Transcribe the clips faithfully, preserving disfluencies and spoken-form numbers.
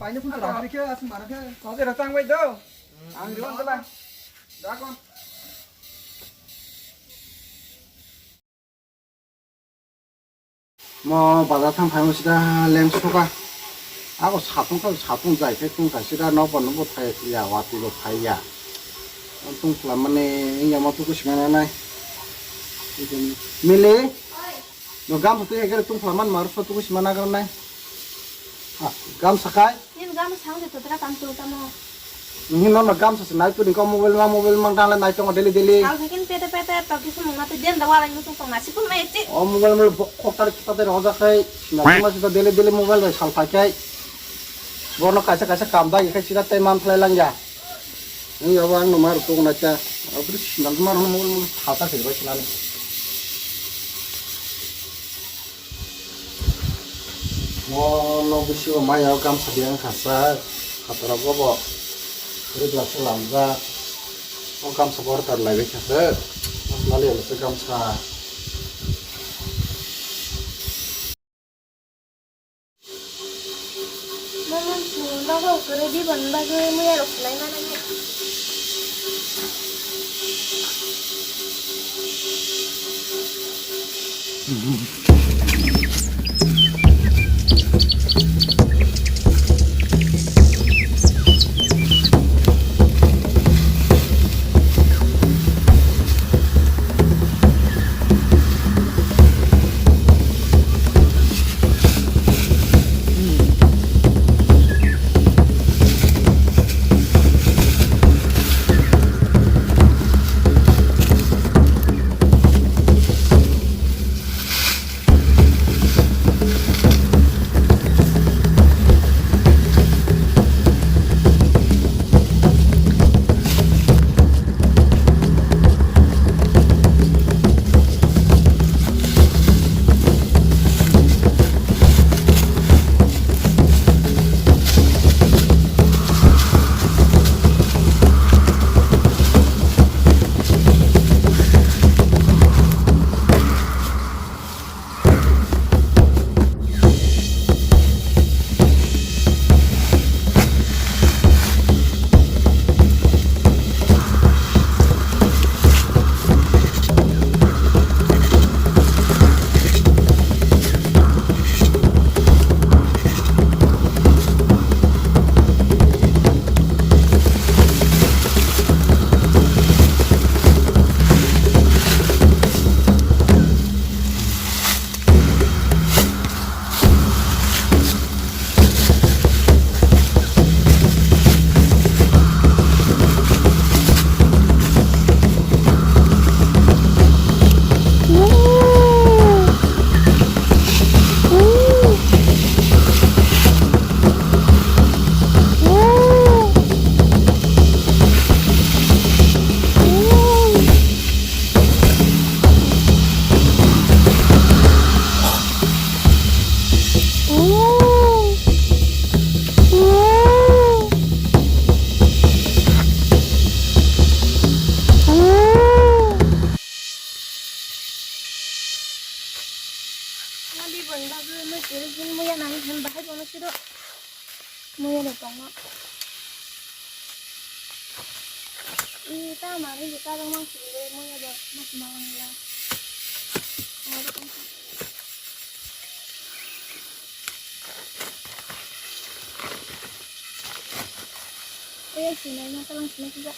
Paine phun chwla khe aswk mano khe. Kok era tang bai do. Ang riwan kala. Dakon. Mo bazar thang phaimo sida leng suka. Ako sapung kha sapung jai khe tong kha sida nokbar nokbar phai ya watwi bo phai ya. Tong khwlam mani wngya mo tuku sima nanai. Mili. No gamsa twi hai khe tong khwlam man mar so tuku sima nagra nai. Ha, gamsa khai. Nini gam sang de totra kam tu tamo. Nini nono gam sa nai tu ni ko mobile ma mobile ma dale nai tongo daily daily. Hal hakin pete pete to kisu mung na tu den da wala ngi sung tong na sipun mai ti. O mobile mo bok khok tar kita ter hoja khai. Na ma sita daily daily mobile bai sal phai khai. Bono kaisa kaisa kam da khai sida tai man phlai lang ya. Ngi abo ang no mar tu na cha. Abri sinal mar mobile mo thata se bai sinal. Mo nok bisingo maya o gamsa biyang kha sak, khataro bobo ri glass lamjak. O gamsa bo order lai bai kha se, mas mali alo se gamsa. Mama, nogo kwrwi bibon bagwi muya rok swlai manai. Ano tongma. Ih, ta mani di ta dong mang sile, mo ya ba, mas malang la. Ano tong. Eh, sini na talang sini juga.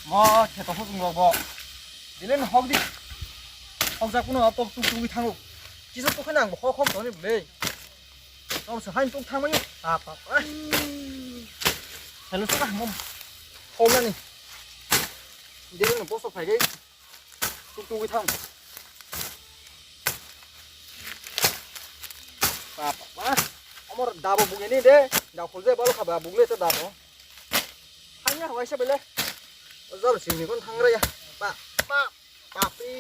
Mo kheto hosung rok bo. Dile no hok di. Hok jak kuno tok tuk tuk thango. Kisa tuk khana ang hok hok toni bole. Tong sa hain tuk thang mai. Apa apa. Hello sa mo. Hok nani. Dile no poso phai gai. Tuk tuk thang. Apa apa. Amor dabo bugini de. Da khulje balo khaba bugle ta dabo. Hanya waisa bele. Jor sini kon thangra ya. Pa pa pa pi.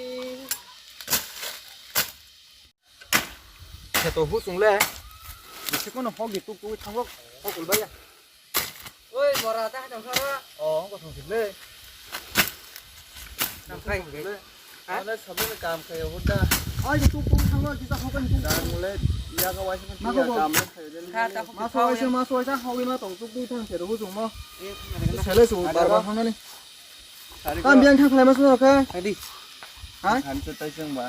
Kheto husung le. Bisi kono hok di tuk tuk thango. Hok ulbaya. Oi bora ta thang thara. Oh, ko thang sile. Nang khai. Ha? Ano sabun kam khayo huda. Ai, tu pung thango, kita hokan tu. Dan mulai iya ka waisa kan. Ma ko iya bo? Kam khayo. Kha ta. Maso waisa, maso waisa, hogin ma tong tuk dui thang sero hujung mo. Sele su bar bar hangani. Kam biang thang khlai maso ka. Adi. Ha? Han se tai seng ba.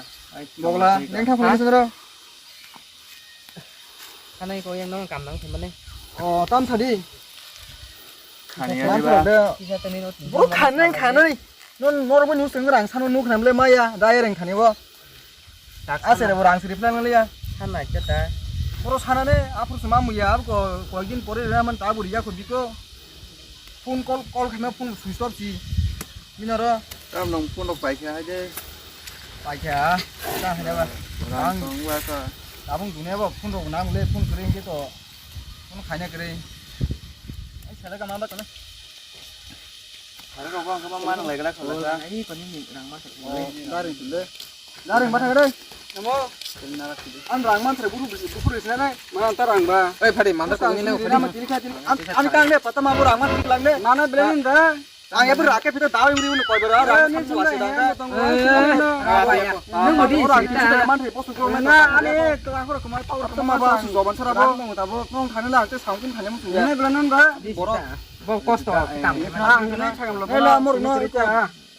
Bogla, neng thang khlai maso ro. Khanai ko yang nong kam nang themane. Oh, tam thadi. Khani ya ba. Kisa tani no. Bro khanai khanai. Non norok bo news tengkor ang sano nuk namle maya, dai reng thani bo. Ase re bo rang siri plan le ya. Sana chata. Bro sana ne, apur suma muya, ab ko, koyek din pore re man ta buri ya ko biko. Phone call, call khaima phone switch off si. Minaro. Tam nong phone rok paikha hai de. Paikha. Ta hai ba. Rang tong ba ka. Tabung dunia ba phone rok nang le phone kering ke to. Phone khaina kering. Ai sala ka ma ba to na. Sala ka ba ka ma nang lai kala khala. Ai ko ni rang ma sa. Dari sule. Dari ma thang re. Namo. An rang man thre buru buru buru sina nai. Ma anta rang ba. Ei phadi mandar ko ni le phadi. Tiri kha tiri. An an kang de pata ma bu rang man thre lang de. Nana belen da. Ang ya buru ake phita dawi uri uri koi bera. Rang man thre posu ko na. Ani kla khoro ko ma power ko ma ba. Joban sara bo. Nong thani la te sound thani mo. Nana belen ba. Borok. Bo kosto kam. Ang ni thang lo. Ela mor no.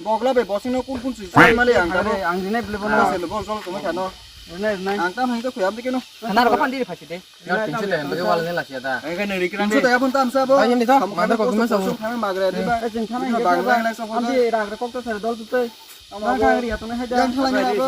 Bogla bai bosino kun kun sui sai male ang kabo. Ang dinai bele bono. Selo bol sol kumai khano. Dinai dinai. Ang tam hangke khuyam dikeno. Khana ro kapan diri phasi de. Ya tingse de bagi wal ne lasia da. Ang kane rikran de. Tingse da yapon tam sa bo. Ayo ni to. Mandar ko kuma sa. Khame magre de ba. Jing khana bang bang lai sa bo. Amdi rak rak kok to sar dol tu tei. Ang kang ri atone hai da. Yang thalang na bo.